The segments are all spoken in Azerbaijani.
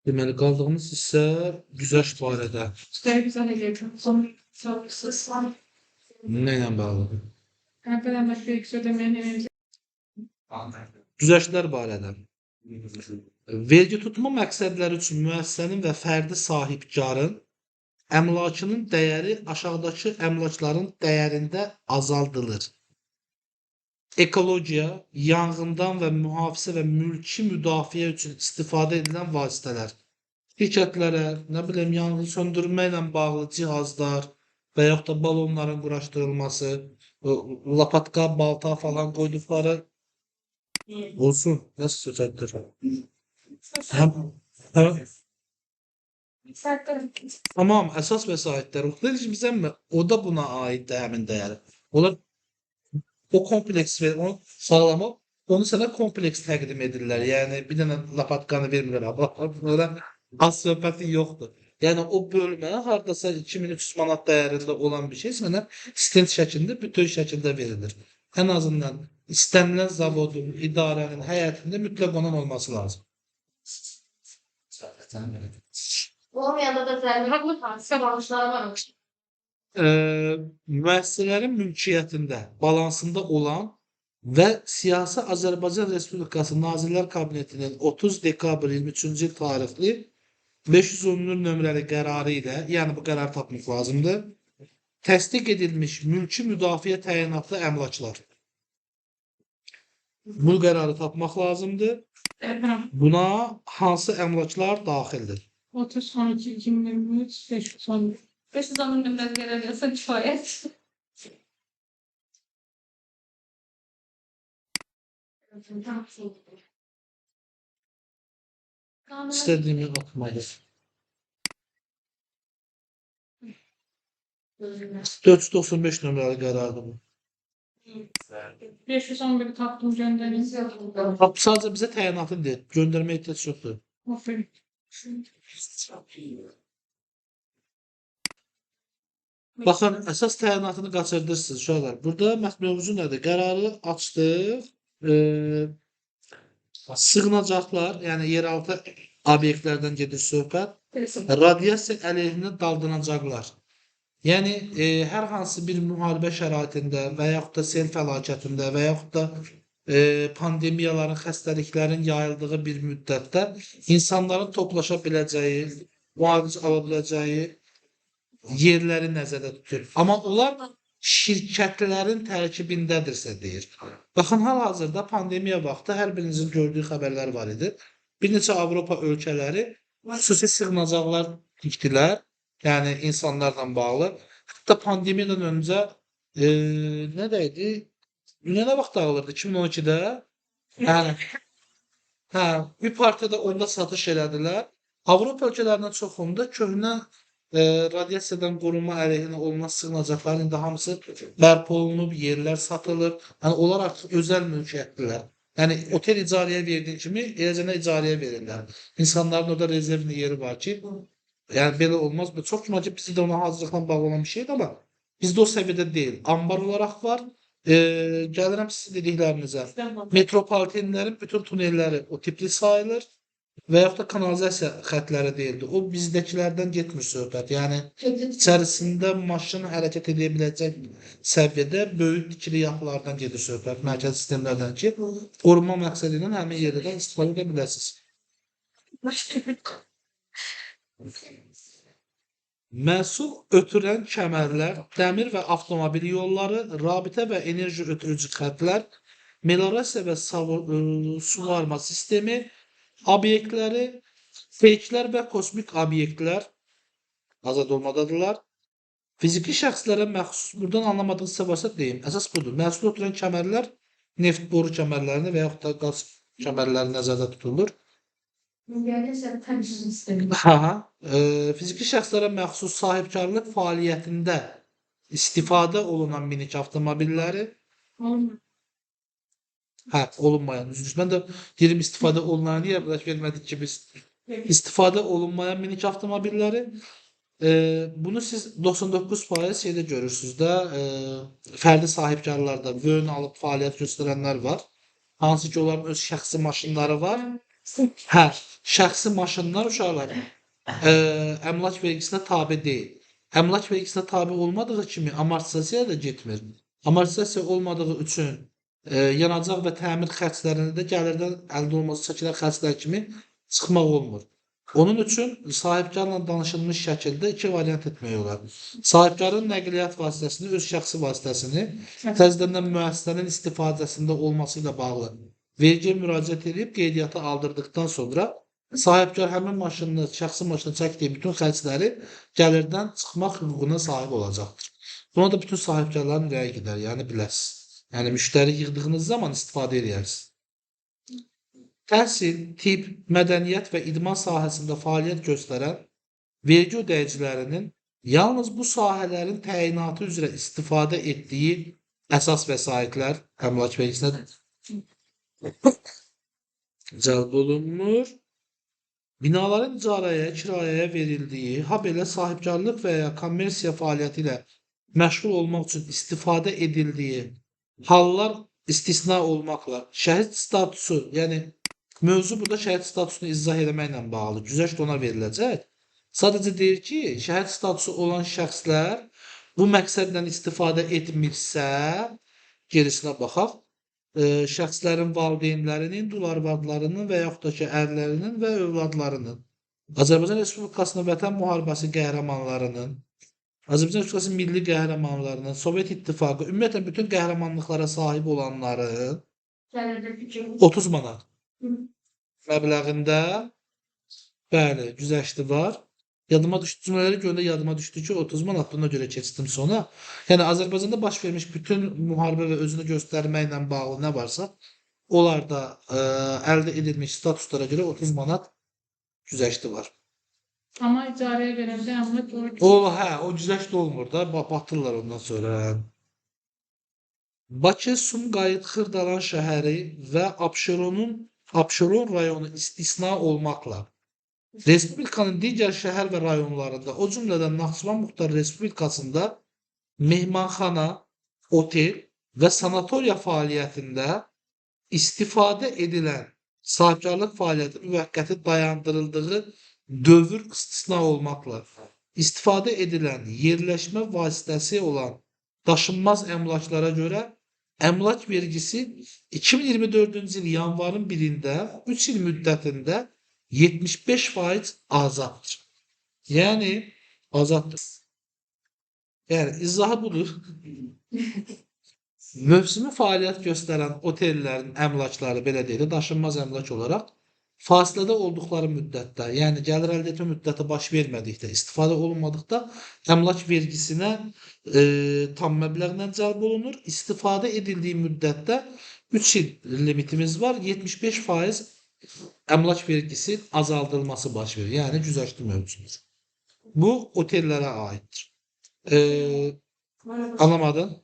Deməli, qaldığımız hissə güzəşt barədə. Nə ilə bağlıdır? Güzəştlər barədə. Vergi tutma məqsədləri üçün müəssisənin və fərdi sahibkarın əmlakının dəyəri aşağıdakı əmlakların dəyərində azaldılır. Ekologiya, yanğından və mühafizə və mülki müdafiə üçün istifadə edilən vasitələr. Şirkətlərə, nə bilim, yanğın söndürmə ilə bağlı cihazlar və yaxud da balonların quraşdırılması, lapatka, balta falan qoyduqları olsun. Nasıl söhbətdir? Həm, həm, tamam, əsas vəsaitlər. Oxuyacağım, o da buna aiddir həmin dəyəri. Onlar o kompleks ver, onu sağlamaq, onu sənə kompleks təqdim edirlər. Yəni bir dənə lapatkanı vermirlər. Buna az söhbəti yoxdur. Yəni o bölmə hardasa 2300 manat dəyərində olan bir şey sənə stent şəklində, bütöv şəkildə verilir. Ən azından istənilən zavodun, idarənin həyətində mütləq onun olması lazım. Olmayanda da zəruri var. Müəssisələrin mülkiyyətində, balansında olan və siyasi Azərbaycan Respublikası Nazirlər Kabinetinin 30 dekabr 23-cü il tarixli 510 nömrəli qərarı ilə, yəni bu qərarı tapmaq lazımdır, təsdiq edilmiş mülki müdafiə təyinatlı əmlaklar. Bu qərarı tapmaq lazımdır. Buna hansı əmlaklar daxildir? 30 12 2023 510. 510 nömrəli qərar yazsa kifayət. İstədiyimi atmalı. 495 nömrəli qərardır bu. 511 tapdım, gönderin. Sadəcə bizə təyinatını deyir. Göndərməyə ehtiyac yoxdur. Aferin. Baxın, əsas təyinatını qaçırdırsınız uşaqlar. Burada mövzu nədir? Qərarı açdıq. Sığınacaqlar, yəni yeraltı obyektlərdən gedir söhbət. Radiasiya əleyhinə daldınacaqlar. Yəni hər hansı bir müharibə şəraitində və yaxud da sel fəlakətində və yaxud da pandemiyaların, xəstəliklərin yayıldığı bir müddətdə insanların toplaşa biləcəyi, müalicə ala biləcəyi yerləri nəzərdə tutur. Amma onlar şirkətlərin tərkibindədirsə deyir. Baxın, hal-hazırda pandemiya vaxtı hər birinizin gördüyü xəbərlər var idi. Bir neçə Avropa ölkələri xüsusi sığınacaqlar tikdilər. Yəni insanlarla bağlı. Hətta pandemiyadan öncə nə də idi? Dünya nə vaxt dağılırdı? 2012-də. Yəni hə, bir partiyada onda satış elədilər. Avropa ölkələrinin çoxunda köhnə radiasiyadan qorunma əleyhinə olunan sığınacaqların indi hamısı bərpa olunub, yerlər satılır. Yəni onlar artıq özəl mülkiyyətlidir. Yəni otel icarəyə verdiyin kimi eləcə də icarəyə verirlər. İnsanların orada rezervli yeri var ki, yəni belə olmaz. Bu çox güman ki, bizdə də ona hazırlıqla bağlı olan bir şeydir, amma bizdə o səviyyədə deyil. Ambar olaraq var. Gəlirəm sizin dediklərinizə. Metropolitenlərin bütün tunelləri o tipli sayılır və yaxud da kanalizasiya xətləri deyildi. O bizdəkilərdən getmir söhbət. Yəni içərisində maşın hərəkət edə biləcək səviyyədə böyük dikili yapılardan gedir söhbət, mərkəzi sistemlərdən ki, qorunma məqsədi ilə həmin yerlərdən istifadə edə biləsiniz. Məhsul ötürən kəmərlər, dəmir və avtomobil yolları, rabitə və enerji ötürücü xətlər, meliorasiya və suvarma sistemi, obyektləri, peyklər və kosmik obyektlər azad olmadadırlar. Fiziki şəxslərə məxsus, buradan anlamadığınız isə varsa deyim. Əsas budur. Məhsul ötürən kəmərlər neft boru kəmərlərini və yaxud da qaz kəmərləri nəzərdə tutulur. Ha, fiziki şəxslərə məxsus sahibkarlıq fəaliyyətində istifadə olunan minik avtomobilləri, hə, olunmayan, üzr istəyirəm. Mən də deyirəm istifadə olunan, niyə bəlkə vermədik ki biz istifadə olunmayan minik avtomobilləri. Bunu siz 99% şeydə görürsünüz də, fərdi sahibkarlarda vön alıb fəaliyyət göstərənlər var. Hansı ki, onların öz şəxsi maşınları var. Hə, şəxsi maşınlar uşaqlar əmlak vergisinə tabe deyil. Əmlak vergisinə tabe olmadığı kimi amortizasiyaya da getmir. Amortizasiya olmadığı üçün yanacaq və təmir xərclərini də gəlirdən əldə olunması çəkilən xərclər kimi çıxmaq olmur. Onun üçün sahibkarla danışılmış şəkildə iki variant etmək olar. Sahibkarın nəqliyyat vasitəsini, öz şəxsi vasitəsini təzədən müəssisənin istifadəsində olması ilə bağlı vergiyə müraciət edib qeydiyyata aldırdıqdan sonra sahibkar həmin maşını, şəxsi maşını çəkdiyi bütün xərcləri gəlirdən çıxmaq hüququna sahib olacaqdır. Buna da bütün sahibkarların ürəyi gedər, yəni biləsiniz. Yəni müştəri yığdığınız zaman istifadə edərsiniz. Təhsil, tibb, mədəniyyət və idman sahəsində fəaliyyət göstərən vergi ödəyicilərinin yalnız bu sahələrin təyinatı üzrə istifadə etdiyi əsas vəsaitlər əmlak vergisinə cəlb olunmur. Binaların icarəyə, kirayəyə verildiyi, habelə sahibkarlıq və ya kommersiya fəaliyyəti ilə məşğul olmaq üçün istifadə edildiyi hallar istisna olmaqla şəhid statusu, yəni mövzu burada şəhid statusunu izah eləməklə bağlı. Güzəşt ona veriləcək. Sadəcə deyir ki, şəhid statusu olan şəxslər bu məqsədlə istifadə etmirsə, gerisinə baxaq. Şəxslərin valideynlərinin, dul arvadlarının və yaxud da ki, ərlərinin və övladlarının, Azərbaycan Respublikasının Vətən müharibəsi qəhrəmanlarının, Azərbaycan Respublikası milli qəhrəmanlarının, Sovet İttifaqı, ümumiyyətlə bütün qəhrəmanlıqlara sahib olanların 30 manat məbləğində, bəli, güzəşti var. Yadıma düşdü, cümlələri görəndə yadıma düşdü ki, 30 manat, buna görə keçdim sona. Yəni Azərbaycanda baş vermiş bütün müharibə və özünü göstərməklə bağlı nə varsa, onlarda əldə edilmiş statuslara görə 30 manat güzəşti var. Amma icarəyə verəndə əmlak o hə, o güzəşt olmur da, batırlar ondan sonra. Bakı, Sumqayıt, Xırdalan şəhəri və Abşeron rayonu istisna olmaqla Respublikanın digər şəhər və rayonlarında, o cümlədən Naxçıvan Muxtar Respublikasında mehmanxana, otel və sanatoriya fəaliyyətində istifadə edilən sahibkarlıq fəaliyyəti müvəqqəti dayandırıldığı dövr istisna olmaqla istifadə edilən yerləşmə vasitəsi olan daşınmaz əmlaklara görə əmlak vergisi 2024-cü il yanvarın 1-də 3 il müddətində 75% azaddır. Yəni azaddır. Yəni izahı budur. Mövsümi fəaliyyət göstərən otellərin əmlakları, belə deyək də, daşınmaz əmlak olaraq fasilədə olduqları müddətdə, yəni gəlir əldə etmə müddəti baş vermədikdə, istifadə olunmadıqda əmlak vergisinə tam məbləğlə cəlb olunur. İstifadə edildiyi müddətdə 3 il limitimiz var. 75% əmlak vergisi azaldılması baş verir. Yəni güzəşti mövcuddur. Bu otellərə aiddir. Anlamadın?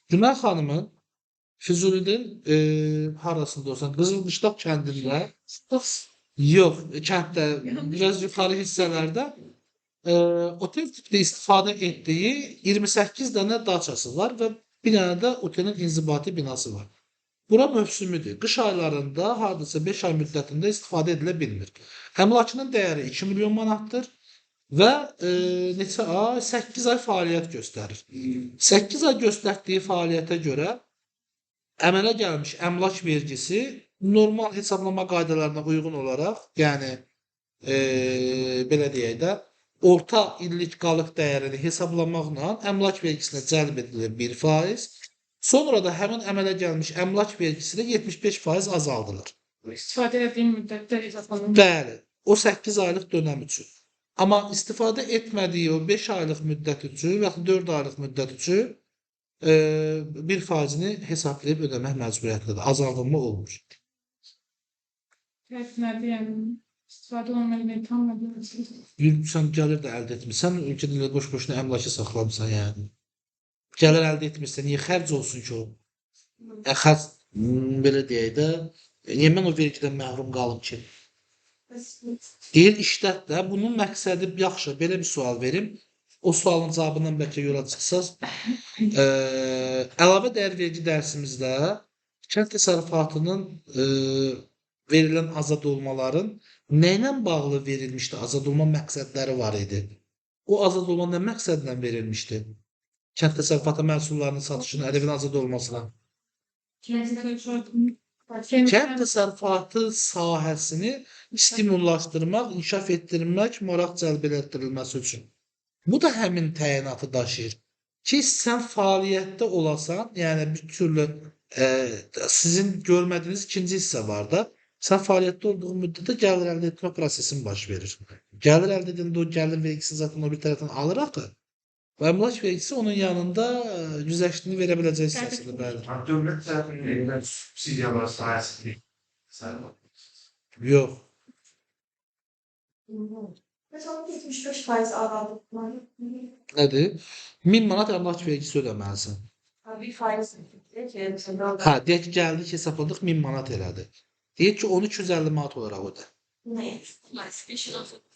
Günay xanımın Füzulinin harasında olsan, Qızılqışlaq kəndində, yox, kənddə biraz yuxarı hissələrdə otel tipdə istifadə etdiyi 28 dənə daçası var və bir dənə də otelin inzibati binası var. Bura mövsümüdür. Qış aylarında hardasa 5 ay müddətində istifadə edilə bilmir. Əmlakının dəyəri 2 milyon manatdır və neçə ay? 8 ay fəaliyyət göstərir. 8 ay göstərdiyi fəaliyyətə görə əmələ gəlmiş əmlak vergisi normal hesablama qaydalarına uyğun olaraq, yəni belə deyək də, orta illik qalıq dəyərini hesablamaqla əmlak vergisinə cəlb edilir 1%. Sonra da həmin əmələ gəlmiş əmlak vergisi də 75% azaldılır. İstifadə etdiyim müddətdə hesablanır. Bəli, o 8 aylıq dönəm üçün. Amma istifadə etmədiyi o 5 aylıq müddət üçün və yaxud 4 aylıq müddət üçün 1%-ni hesablayıb ödəmək məcburiyyətindədir. Azaldılma olmur. Fərq nədir? Yəni istifadə olmayan tam nədir? Sən gəlir də əldə etmirsən, ölkədə elə boş-boşuna əmlakı saxlamısan yəni. Gəlir əldə etmirsən, niyə xərc olsun ki o? Xərc, belə deyək də, niyə mən o vergidən məhrum qalım ki? Deyir, işlət də, bunun məqsədi yaxşı, belə bir sual verim. O sualın cavabından bəlkə yola çıxsaz. Əlavə dəyər vergi dərsimizdə Kənd təsərrüfatının verilən azad olmaların nə ilə bağlı verilmişdi? Azad olma məqsədləri var idi. O azad olma nə məqsədlə verilmişdi? Kənd təsərrüfatı məhsullarının satışının əleyhinə azad olmasına. Kənd təsərrüfatı sahəsini stimullaşdırmaq, inkişaf etdirmək, maraq cəlb elətdirilməsi üçün. Bu da həmin təyinatı daşıyır. Ki, sən fəaliyyətdə olasan, yəni bir türlü sizin görmədiyiniz ikinci hissə var da, sən fəaliyyətdə olduğun müddətdə gəlir əldə etmə prosesin baş verir. Gəlir əldə edəndə o gəlir vergisini zaten o bir tərəfdən alır axı. Və əmlak vergisi onun yanında güzəştini verə biləcək hissəsidir, bəli. Dövlət tərəfindən verilən subsidiyalar sayəsində təsərrüfat. Yox. Mesela 75% azaltma. Nədir? 1000 manat əmlak vergisi ödəməlisən. Bir faiz ki, mesela Hə, deyək ki, gəldik, hesabladıq 1000 manat elədi. Deyək ki, onu 250 manat olaraq ödə. ne?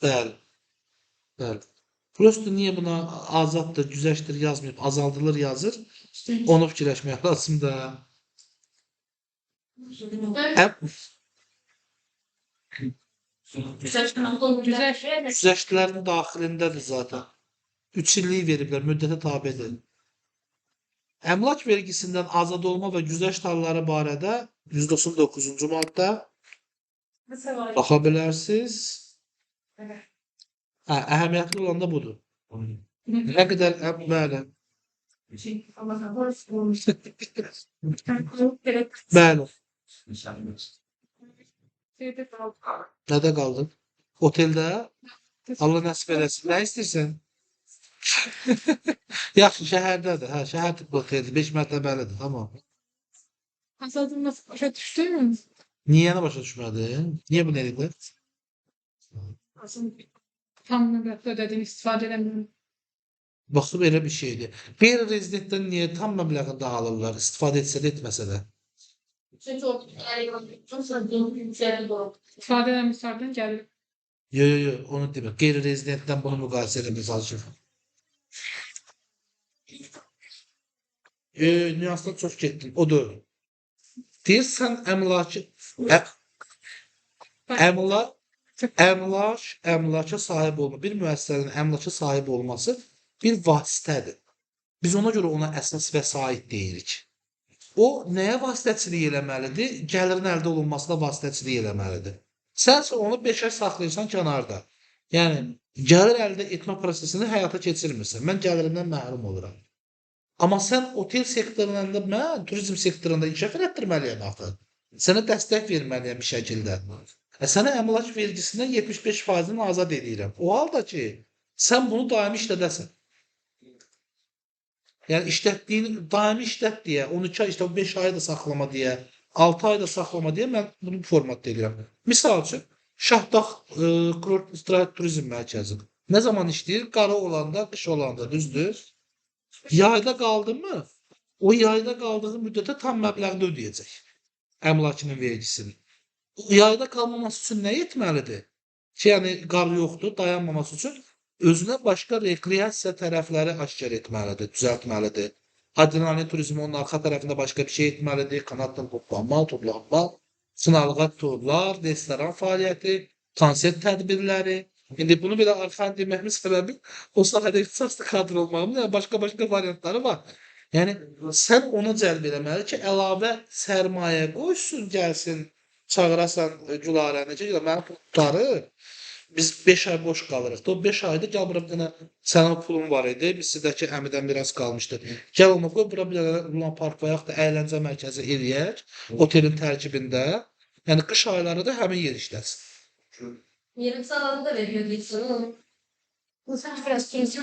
Bəli. Bəli. Prosto niyə buna azaddır, güzəştdir yazmayıb, azaldılır yazır? Onu fikirləşmək lazımdır. Güzəştlərin daxilindədir zaten. 3 illik veriblər, müddətə tabedir. Əmlak vergisindən azad olma və güzəşt halları barədə 199-cu maddə baxa bilərsiniz. Hə, əhəmiyyətli olan da budur. Nə qədər bəli. Bəli. Nədə qaldın? Oteldə? Allah nəsib eləsin. Nə istəyirsən? Yaxşı, şəhərdədir. Hə, şəhər tipli oteldir. 5 mərtəbəlidir. Tamam. Azaldılması başa düşdü mü? Niyə nə başa düşmədin? Niyə bunu eləyiblər? Tam məbləğdə ödədiyini istifadə edemiyorum. Baxıb elə bir şeydir. Qeyri-rezidentdən niyə tam məbləğində alırlar? İstifadə etsə də etməsə də. Çünki o İstifadə edən misafirdən gəlir. Yo, yo, yo, onu demir. Qeyri-rezidentdən bunu müqayisə eləmək çalışır. Nüansdan çox getdin. O deyil. Deyirsən əmlakı əmlaka sahib olma, bir müəssisənin əmlaka sahib olması bir vasitədir. Biz ona görə ona əsas vəsait deyirik. O nəyə vasitəçilik eləməlidir? Gəlirin əldə olunmasına vasitəçilik eləməlidir. Sənsə onu 5 ay saxlayırsan kənarda. Yəni gəlir əldə etmə prosesini həyata keçirmirsən. Mən gəlirimdən məhrum oluram. Amma sən otel sektorunda, mən turizm sektorunda inkişaf elətdirməliyəm axı. Sənə dəstək verməliyəm bir şəkildə. Sənə əmlak vergisindən 75%-ni azad eləyirəm. O halda ki, sən bunu daimi işlədəsən. Yəni işlətdiyin daimi işlət deyə, 12 ay, işte 5 ay da saxlama deyə, 6 ay da saxlama deyə mən bunu bu formatda eləyirəm. Misal üçün, Şahdağ kurort istirahət turizm mərkəzi. Nə zaman işləyir? Qara olanda, qış olanda, düzdür? Yayda qaldı mı? O yayda qaldığı müddətə tam məbləğdə ödəyəcək əmlakının vergisini. O yayda qalmaması üçün nə etməlidir? Ki, yəni qar yoxdur, dayanmaması üçün özünə başqa rekreasiya tərəfləri aşkar etməlidir, düzəltməlidir. Adrenalin turizmi onun arxa tərəfində başqa bir şey etməlidir. Kanatla toplanma, toplanma, sınalğa turlar, restoran fəaliyyəti, konsert tədbirləri. İndi bunu belə arxan deməyimin səbəbi o sahədə ixtisaslı kadr olmağımın, yəni başqa-başqa variantları var. Yəni sən onu cəlb eləməli ki, əlavə sərmayə qoysun, gəlsin, çağırasan Gülarəni ki, mənim pul qurtarır. Biz 5 ay boş qalırıq. O 5 ayda gəl bura bir dənə sənin pulun var idi, sizdəki əmidən miras qalmışdı. Gəl onu qoy, bura bir dənə Luna Park və yaxud da əyləncə mərkəzi eləyək otelin tərkibində. Yəni qış ayları da həmin yer işləsin. Yarım saat da veriyor. Bu sən biraz turizm